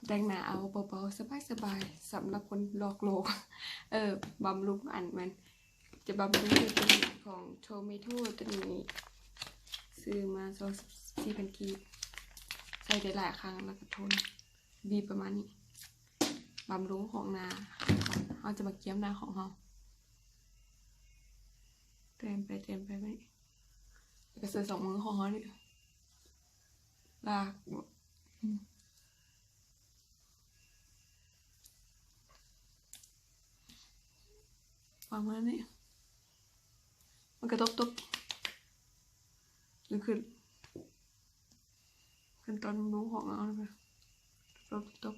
ແຕ່ງໜ້າເອົາເບົາໆ ສະບາຍໆ ສຳລັບຄົນລອກໂລກ. ເອີ ບຳລຸງ ອັນແມ່ນ ຈະບຳລຸງດ້ວຍຕົວນີ້ຂອງ Tomato ຕົວນີ້ ຊື້ມາສອງສິບສີ່ພັນກີບ ໃຊ້ໄດ້ຫຼາຍຄັ້ງ ແລ້ວກໍທົນ ບີບປະມານນີ້ ບຳລຸງຂອງໜ້າ. ເຮົາຈະມາກຽມໜ້າຂອງເຮົາ ແຕ້ມໄປແຕ້ມໄປ ແລ້ວກໍໃສ່ສອງມືຂອງເຮົານີ້ ລາກ ອືມ ປະມານນີ້ ມັນກະຕົບໆ ຂຶ້ນ ຂັ້ນຕອນບຳລຸງຂອງເຮົາ ຕົບໆ ຕົ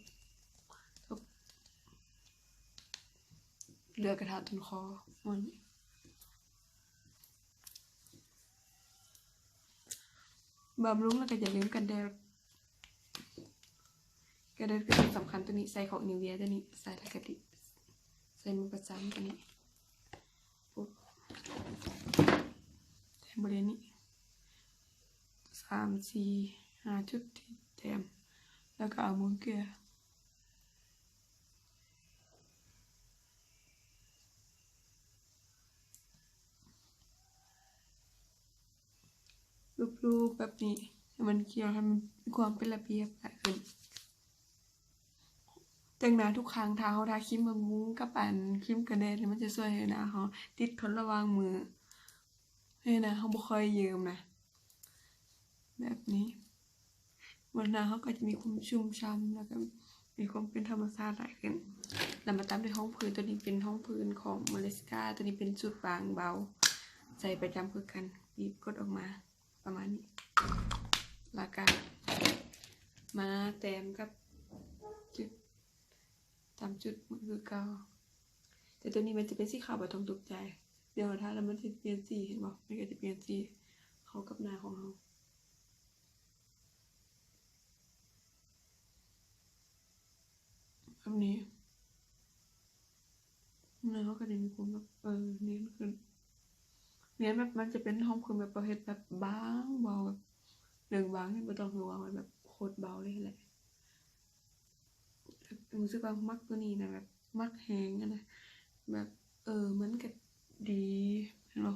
ບ ເຫຼືອກະທາຕົ້ນຄໍ ມັນ ບຳລຸງແລ້ວກໍຢ່າລືມກັນແດດ. ກັນແດດກໍສຳຄັນ ຕົວນີ້ໃສ່ຂອງ Nivea ຕົວນີ້ໃສ່ແລ້ວກໍຕິດ ໃສ່ມືປະຈຳຕົວນີ້ ປຸບ ແຕ້ມບໍລິເວນນີ້ ສາມ ສີ່ ຫ້າຈຸດທີ່ແຕ້ມ ແລ້ວກໍເອົາມືເກືອ ລູບໆ ແບບນີ້ ໃຫ້ມັນຂຽວ ໃຫ້ມັນມີຄວາມເປັນລະບຽບຫຼາຍຂຶ້ນ. ແຕ່ງໜ້າທຸກຄັ້ງ ຖ້າເຮົາທາຄຣີມບຳລຸງກັບອັນຄຣີມກັນແດດ ມັນຈະຊ່ວຍໃຫ້ໜ້າເຮົາຕິດທົນລະຫວ່າງມື້ ໃຫ້ໜ້າເຮົາບໍ່ຄ່ອຍເຫຍິ້ມນະ. ແບບນີ້ ເບິ່ງໜ້າເຮົາກໍຈະມີຄວາມຊຸ່ມຊ່ຳ ແລ້ວກໍມີຄວາມເປັນທຳມະຊາດຫຼາຍຂຶ້ນ. ແລ້ວມາຕາມດ້ວຍຮອງພື້ນ ຕົວນີ້ເປັນຮອງພື້ນຂອງມາເລສກາ ຕົວນີ້ເປັນຊຸດບາງເບົາ ໃຊ້ປະຈຳຄືກັນ ບີບກົດອອກມາປະມານນີ້ ແລ້ວກໍມາແຕ້ມກັບຈຸດ ຕາມຈຸດຄືເກົ່າ. ແຕ່ຕົວນີ້ມັນຈະເປັນສີຂາວ ບໍ່ຕ້ອງຕົກໃຈ. ດຽວເຮົາທາແລ້ວມັນຈະປ່ຽນສີ ເຫັນບໍ່? ມັນກໍຈະປ່ຽນສີເຂົ້າກັບໜ້າຂອງເຮົາ ແບບນີ້. ໜ້າເຮົາກໍໄດ້ມີຄວາມແບບ ເອີ ນຽນຂຶ້ນ ນຽນແບບ ມັນຈະເປັນຮອງພື້ນແບບປະເພດແບບບາງເບົາ ແບບເລື່ອງບາງນີ້ບໍ່ຕ້ອງເວົ້າ ມັນແບບໂຄດເບົາເລີຍແຫຼະ. ຮູ້ສຶກວ່າມັກຕົວນີ້ນະ ແບບມັກແຮງຫັ້ນນະ ແບບ ເອີ ມັນກະດີ ເຫັນບໍ່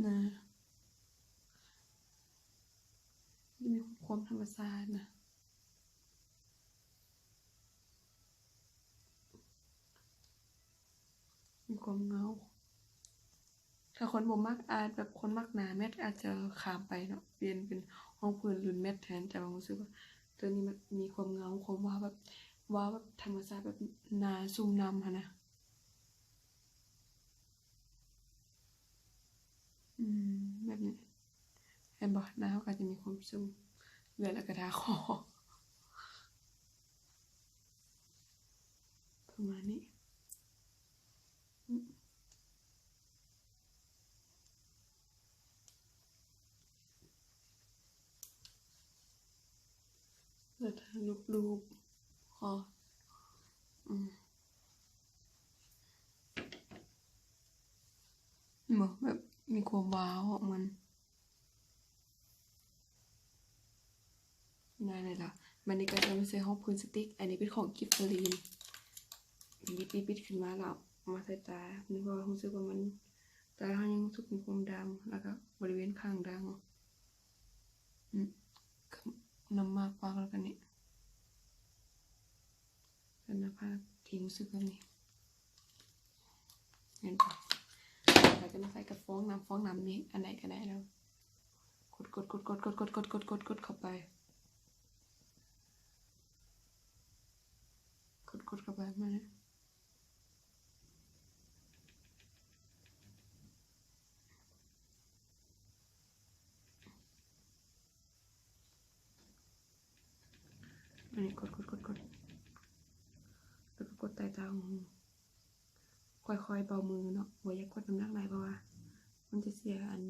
ນະ ມີຄວາມທຳມະຊາດນະ ມີຄວາມເງົາ. ຖ້າຄົນບໍ່ມັກ ອາດແບບຄົນມັກໜາແມັດ ອາດຈະຂ້າມໄປເນາະ ປ່ຽນເປັນຮອງພື້ນລຸ້ນແມັດແທນ. ແຕ່ວ່າຮູ້ສຶກວ່າຕົວນີ້ມັນມີຄວາມເງົາ ຄວາມວາວແບບ ວາວແບບທຳມະຊາດ ແບບໜ້າຊຸ່ມນຳຫັ້ນນະ. ອືມ ແບບນີ້ ເຫັນບໍ່? ໜ້າເຮົາກໍຈະມີຄວາມຊຸ່ມ ເຫຼືອແລ້ວກໍທາຄໍ ປະມານນີ້. ແລ້ວທາລູບໆ ຄໍ ອືມ ເຫັນບໍ່? ແບບມີຄວາມວາວຂອງມັນ. ງ່າຍເລີຍລະ. ບາດນີ້ກໍຈະມາໃສ່ຮອງພື້ນສະຕິກ ອັນນີ້ເປັນຂອງກິບເຟີລີນ ບິດໆໆຂຶ້ນມາແລ້ວເອົາມາໃສ່ຕາ ເພາະວ່າຮູ້ສຶກວ່າມັນ ຕາເຮົາຍັງຮູ້ສຶກມີຄວາມດຳ ແລ້ວກໍບໍລິເວນຂ້າງດັງ ອືມ ນຳມາກວາງແລ້ວກໍນີ້ ເປັນໜ້າຜາກທີ່ຮູ້ສຶກແບບນີ້ ເຫັນປະ? ເຮົາຈະມາໃສ່ກັບຟອງນ້ຳ ຟອງນ້ຳນີ້ ອັນໃດກໍໄດ້ແລ້ວ ກົດໆໆໆໆ ກົດໆໆໆໆ ກົດເຂົ້າໄປ ກົດໆເຂົ້າໄປ ມານີ້. ອັນນີ້ກົດໆໆໆ ແລ້ວກໍກົດໃຕ້ຕາຫູ ຄ່ອຍໆເບົາມືເນາະ ບໍ່ຢາກກົດນ້ຳໜັກຫຼາຍ ເພາະວ່າມັນຈະເສຍອັນ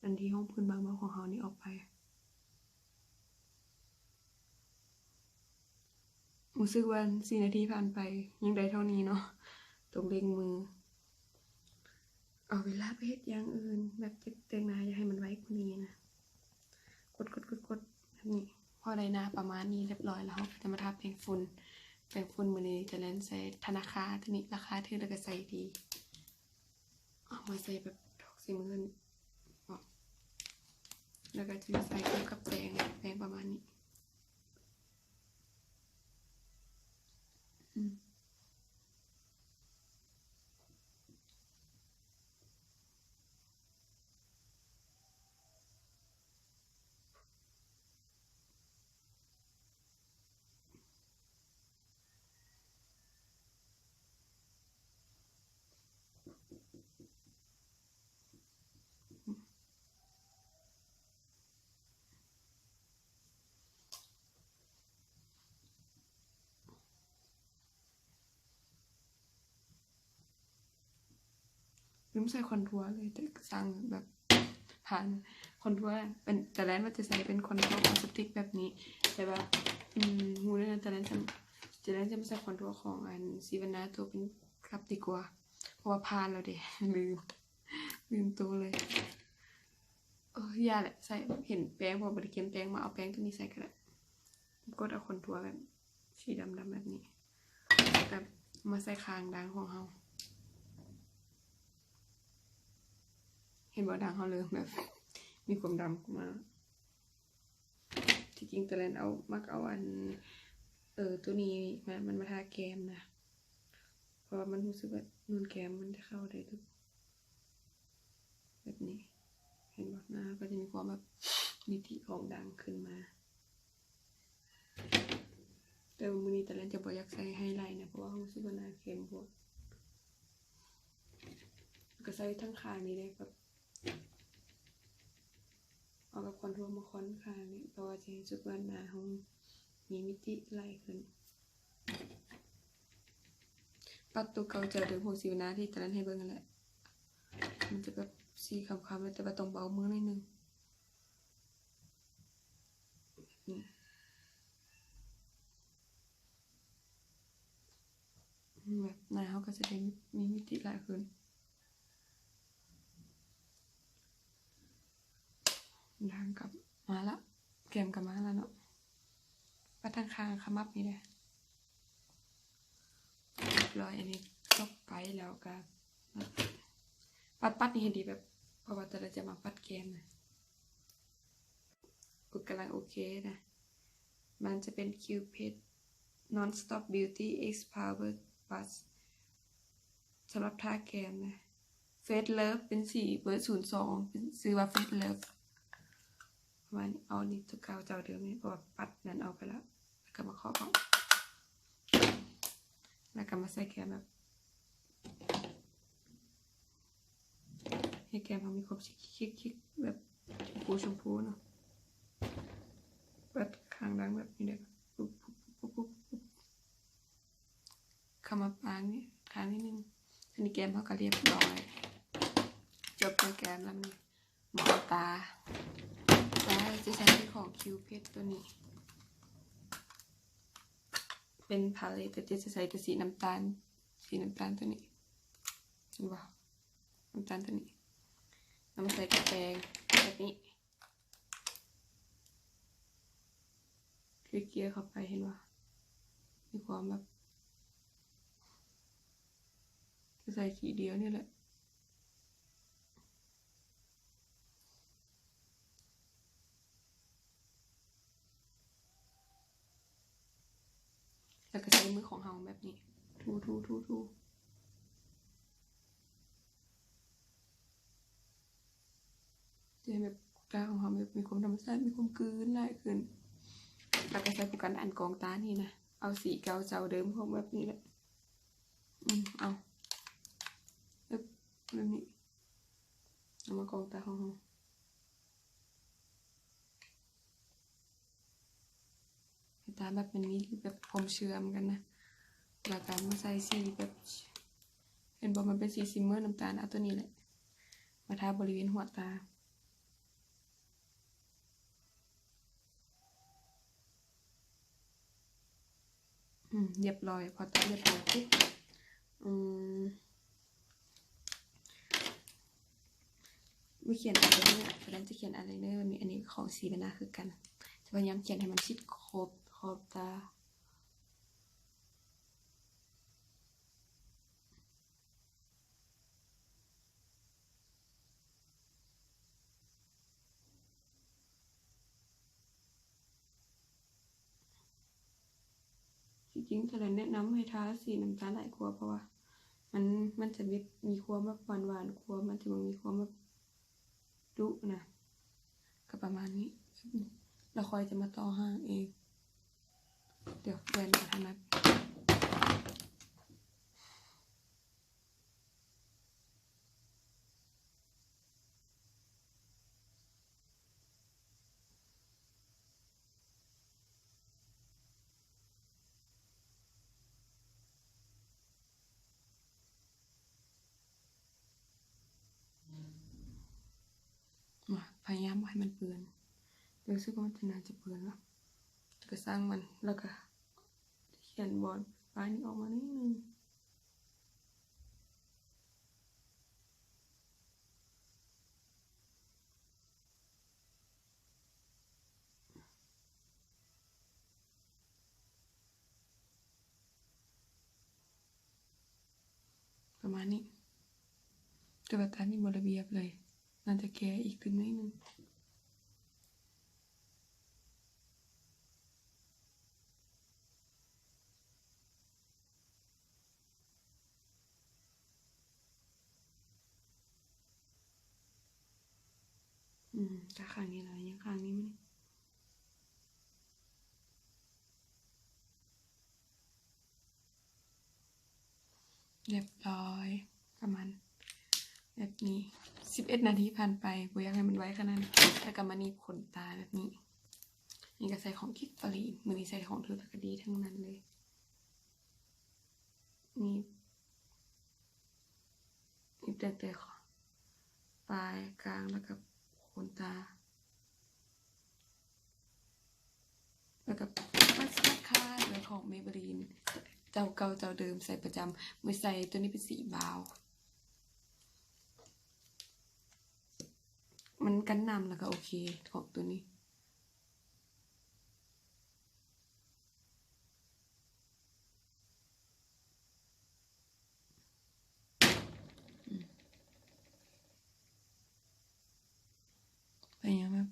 ອັນທີ່ຮອງພື້ນບາງເບົາຂອງເຮົານີ້ອອກໄປ. ຮູ້ສຶກວ່າສີ່ນາທີຜ່ານໄປ ຍັງໄດ້ເທົ່ານີ້ເນາະ ຕ້ອງເລັ່ງມື ເອົາເວລາໄປເຮັດຢ່າງອື່ນ ແບບຈະແຕ່ງໜ້າ ຢາກໃຫ້ມັນໄວກວ່ານີ້ນະ ກົດໆໆໆ ແບບນີ້. ພໍໄດ້ໜ້າປະມານນີ້ຮຽບຮ້ອຍແລ້ວ ເຮົາກໍຈະມາທາແປງຝຸ່ນ. ແປງຝຸ່ນມື້ນີ້ຈະແລ່ນໃສ່ທະນາຄາ ໂຕນີ້ລາຄາຖືກ ແລ້ວກໍໃຊ້ດີ. ເອົາມາໃສ່ແບບດອກໃສ່ມືນີ້ເນາະ ແລ້ວກໍຈະໃສ່ເຂົ້າກັບແປງ ແປງປະມານນີ້. ອືມ. ລືມໃສ່ຄອນທົວເລີຍ ແຕ່ສັ່ງແບບຜ່ານຄອນທົວ ເປັນ ແຕ່ແລກວ່າຈະໃສ່ເປັນຄອນທົວພລາສຕິກແບບນີ້ ແຕ່ວ່າ ອືມ ຮູ້ແລ້ວນະ ແຕ່ແລກຈະ ແຕ່ແລກຈະມາໃສ່ຄອນທົວຂອງອັນຊີວັນນາໂຕເປັນຄັບດີກວ່າ ເພາະວ່າຜ່ານແລ້ວເດ້ ລືມ ລືມໂຕເລີຍ. ເອີ ຢ່າແຫຼະ ໃສ່ ເຫັນແປງ ເພາະວ່າບໍ່ໄດ້ກຽມແປງ ມາເອົາແປງໂຕນີ້ໃສ່ກໍໄດ້. ກົດເອົາຄອນທົວແບບສີດຳໆແບບນີ້ ແບບມາໃສ່ຂ້າງດ່າງຂອງເຮົາ. ເຫັນບໍ່? ດ່າງເຮົາເລີ່ມແບບມີຄວາມດຳຂຶ້ນມາ. ທີ່ຈິງຕອນແລກເອົາ ມັກເອົາອັນ ເອີ ໂຕນີ້ມາ ມັນມາທາແກ້ມນະ ເພາະວ່າມັນຮູ້ສຶກວ່ານູນແກ້ມມັນຈະເຂົ້າໄດ້ ແບບນີ້ ເຫັນບໍ່? ໜ້າເຮົາກໍຈະມີຄວາມແບບມິຕິຂອງດ່າງຂຶ້ນມາ. ແຕ່ວ່າມື້ນີ້ຕາແລນຈະບໍ່ຢາກໃສ່ໄຮໄລນະ ເພາະວ່າຮູ້ສຶກວ່າໜ້າເຂັ້ມໂພດ. ກໍໃສ່ທັງຂ້າງນີ້ເດ້ ແບບເອົາກັບຄອນໂທລມາຄອນຂ້າງນີ້ ເພາະວ່າຈະໃຫ້ຮູ້ສຶກວ່າໜ້າເຮົາມີມິຕິຫຼາຍຂຶ້ນ. ປັດຕົວເກົ່າເຈົ້າເດີມຂອງຊີວະນາທີ່ຕາແລນໃຫ້ເບິ່ງຫັ້ນແຫຼະ ມັນຈະແບບສີຄ້ຳໆ ແຕ່ວ່າຕ້ອງເບົາມືໜ້ອຍໜຶ່ງ. ແບບໜ້າເຮົາກໍຈະໄດ້ມີມິຕິຫຼາຍຂຶ້ນ. ດ່າງກັບມາລະ ແກ້ມກໍມາລະເນາະ. ປັດທາງຂ້າງຂະໝັບນີ້ແຫຼະ. ຮຽບຮ້ອຍ ອັນນີ້ຈົບໄປແລ້ວກໍປັດ ປັດນີ້ໃຫ້ດີ ແບບ ເພາະວ່າຕາແລນຈະມາປັດແກ້ມນະ. ໂອ ກຳລັງໂອເຄນະ. ມັນຈະເປັນ Cupid Non Stop Beauty X Power Brush ສຳລັບທາແກ້ມນະ. Face Love ເປັນສີເບີສູນສອງ ເປັນ ຊື່ວ່າ Face Love ປະມານນີ້. ເອົານີ້ຕົວເກົ່າເຈົ້າເດີມນີ້ ເພາະວ່າປັດນັ້ນອອກໄປແລ້ວ ແລ້ວກໍມາເຄາະເອົາ ແລ້ວກໍມາໃສ່ແກ້ມແບບ ໃຫ້ແກ້ມເຮົາມີຄວາມຊິກໆໆ ແບບຊົມພູໆເນາະ. ເປີດຂ້າງຫຼັງແບບນີ້ເດ້ ປຸບໆໆໆ ຂະໝັບຂ້າງນີ້ ຂ້າງນິດໜຶ່ງ. ອັນນີ້ແກ້ມເຮົາກໍຮຽບຮ້ອຍ ຈົບແລ້ວແກ້ມລຳນີ້. ໝໍຕາ ຕາຈະໃຊ້ເປັນຂອງ Cupid ໂຕນີ້ ເປັນພາເລັດ ແຕ່ຈະໃຊ້ແຕ່ສີນ້ຳຕານ ສີນ້ຳຕານໂຕນີ້ ເຫັນບໍ່? ນ້ຳຕານໂຕນີ້ ເອົາມາໃສ່ກັບແປງແບບນີ້ ເກ່ຍໆເຂົ້າໄປ ເຫັນບໍ່? ມີຄວາມແບບ ຈະໃສ່ສີດຽວນີ້ແຫຼະ. ແລ້ວກໍໃຊ້ມືຂອງເຮົາແບບນີ້ ຖູໆໆ ຈະໃຫ້ແບບຕາຂອງເຮົາແບບມີຄວາມທຳມະຊາດ ມີຄວາມກືນຫຼາຍຂຶ້ນ. ແລ້ວກໍໃຊ້ຜູ້ກັນອັນກອງຕານີ້ນະ ເອົາສີເກົ່າເຈົ້າເດີມຂອງແບບນີ້ແຫຼະ ອືມ ເອົາ ແບບ ແບບນີ້ ເອົາມາກອງຕາຂອງເຮົາ ໃຫ້ຕາແບບມັນມີແບບຄວາມເຊື່ອມກັນນະ. ແລ້ວກໍມາໃສ່ສີແບບ ເຫັນບໍ່ ມັນເປັນສີຊິມເມີນ້ຳຕານ ເອົາໂຕນີ້ແຫຼະ ມາທາບໍລິເວນຫົວຕາ. ອືມ ຮຽບຮ້ອຍ ພໍຕາຮຽບຮ້ອຍປຸບ ອືມ ມາຂຽນອາຍໄລເນີ ຕາແລນຈະຂຽນອາຍໄລເນີ ມີ ອັນນີ້ຂອງຊີວະນາຄືກັນ. ຕ ພະຍາຍາມຂຽນໃຫ້ມັນຊິດຂອບ ຂອບຕາ. ທີ່ຈິງ ຕາແລນແນະນຳໃຫ້ທາສີນ້ຳຕານຫຼາຍກວ່າ ເພາະວ່າມັນ ມັນຈະແບບມີຄວາມແບບຫວານໆ ຄວາມ ມັນຈະບໍ່ມີຄວາມແບບດຸນະ. ກໍປະມານນີ້ ແລ້ວຂ້ອຍຈະມາຕໍ່ຫາງເອງ. ດຽວແວ່ນບໍ່ຖະໜັດ. ມາ ພະຍາຍາມບໍ່ໃຫ້ມັນເປື້ອນ. ຮູ້ສຶກວ່າມັນຈະໜ້າຈະເປື້ອນລະ ກໍຊ່າງມັນ. ແລ້ວກໍຂຽນບອນປ້າຍນີ້ອອກມາໜ້ອຍໜຶ່ງ. ປະມານນີ້. ແຕ່ວ່າຕານີ້ບໍ່ລະບຽບເລີຍ. ໜ້າຈະແກ້ອີກຕື່ມໜ້ອຍໜຶ່ງ. ອືມ ກະຂ້າງນີ້ລະ ຍັງຂ້າງນີ້ມັນ ຮຽບຮ້ອຍ ປະມານແບບນີ້. ສິບເອັດນາທີຜ່ານໄປ ບໍ່ຢາກໃຫ້ມັນໄວຂະໜາດນັ້ນ. ແລ້ວກໍມາໜີບຂົນຕາແບບນີ້. ນີ້ກໍໃສ່ຂອງກິດຕາລີ ມື້ນີ້ໃສ່ຂອງເທີຕະກະດີທັງນັ້ນເລີຍ. ໜີບ ໜີບຕັ້ງແຕ່ປາຍ ກາງ ແລ້ວກໍໂຄນຕາ ແລ້ວກໍປັດສະບັດຂາດ ເປັນຂອງ Maybelline ເຈົ້າເກົ່າເຈົ້າເດີມ ໃຊ້ປະຈຳ. ມື້ໃສ່ໂຕນີ້ເປັນສີບາວ ມັນກັນນ້ຳ ແລ້ວກໍໂອເຄ ຂອງໂຕນີ້. ໄປຫຍັງແບບ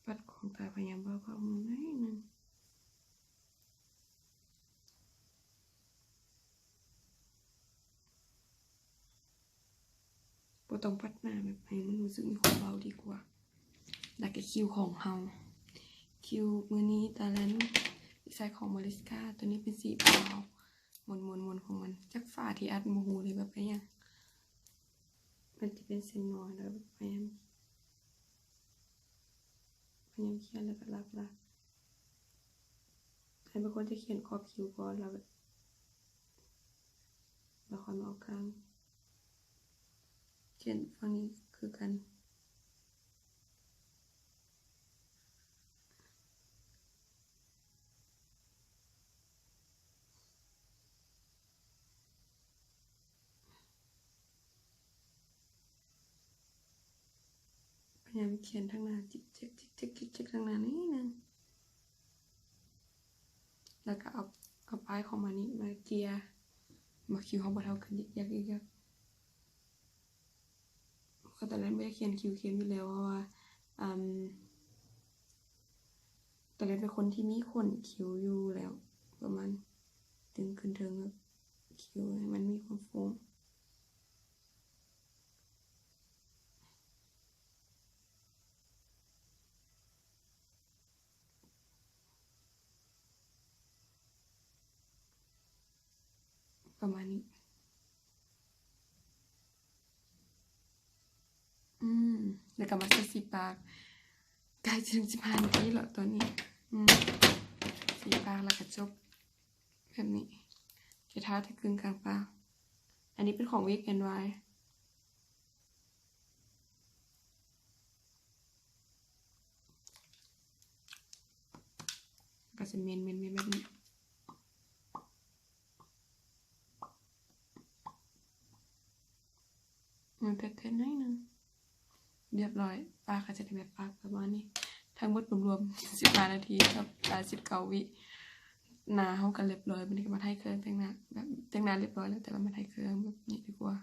ປັດຂອງຕາ ພະຍາຍາມເບົາໆມືໜ້ອຍໜຶ່ງ. ບໍ່ຕ້ອງປັດໜ້າ ແບບໃຫ້ມັນຮູ້ສຶກມີຄວາມເບົາດີກວ່າ. ແລ້ວກໍຄິ້ວຂອງເຮົາ ຄິ້ວມື້ນີ້ຕາແລນ ໃຊ້ຂອງ Mariska ໂຕນີ້ເປັນສີບາວ ມົນໆໆຂອງມັນ ຈັກຝາທີ່ອັດບໍ່ຮູ້ເລີຍວ່າໄປຫຍັງ. ມັນຈະເປັນເສັ້ນນ້ອຍ ແລ້ວພະຍາຍາມ ພະຍາຍາມຂຽນ ແລ້ວກໍລາກໆ ໃຫ້ບາງຄົນຈະຂຽນຂອບຄິ້ວກ່ອນ ແລ້ວ ແລ້ວຄ່ອຍມາເອົາກາງ. ຂຽນຝັ່ງນີ້ຄືກັນ. ພະຍາຍາມຂຽນທາງໜ້າ ຈິກເຈັກ ຈິກເຈັກ ຈິກເຈັກທາງໜ້າໜ້ອຍໜຶ່ງ ແລ້ວກໍເອົາ ເອົາປ້າຍຂອງມັນນີ້ມາເກ່ຍ ມາຄິ້ວເຮົາບໍ່ເທົ່າກັນ ຢິກຍັກ ຍິກຍັກ. ກໍຕອນແລກບໍ່ຢາກຂຽນຄິ້ວເຂັ້ມຢູ່ແລ້ວ ເພາະວ່າ ອາ ຕອນແລກເປັນຄົນທີ່ມີຂົນຄິ້ວຢູ່ແລ້ວ ປະມານດຶງຂຶ້ນເທິງ ແບບຄິ້ວໃຫ້ມັນມີຄວາມໂຟງ ປະມານນີ້. ອືມ ແລ້ວກໍມາໃສ່ສີປາກ ໃກ້ຈະເຖິງສິບຫ້ານາທີແລ້ວຕອນນີ້. ອືມ ສີປາກແລ້ວກໍຈົບແບບນີ້ ຈະທາແຕ່ກຶ່ງກາງປາກ. ອັນນີ້ເປັນຂອງ Wet n Wild. ກໍຈະເໝັນໆໆແບບນີ້ ມັນແພັດເທິນໜ້ອຍໜຶ່ງ. ຮຽບຮ້ອຍ ປາກກໍຈະໄດ້ແບບປາກປະມານນີ້. ທັງໝົດລວມໆສິບຫ້ານາທີກັບ ເອີ ສິບເກົ້າວິ. ໜ້າເຮົາກໍຮຽບຮ້ອຍ, ບັດນີ້ກໍມາໄຖເຄື່ອງແຕ່ງໜ້າ ແບບແຕ່ງໜ້າຮຽບຮ້ອຍແລ້ວ ແຕ່ວ່າມາໄຖເຄື່ອງແບບນີ້ດີກວ່າ.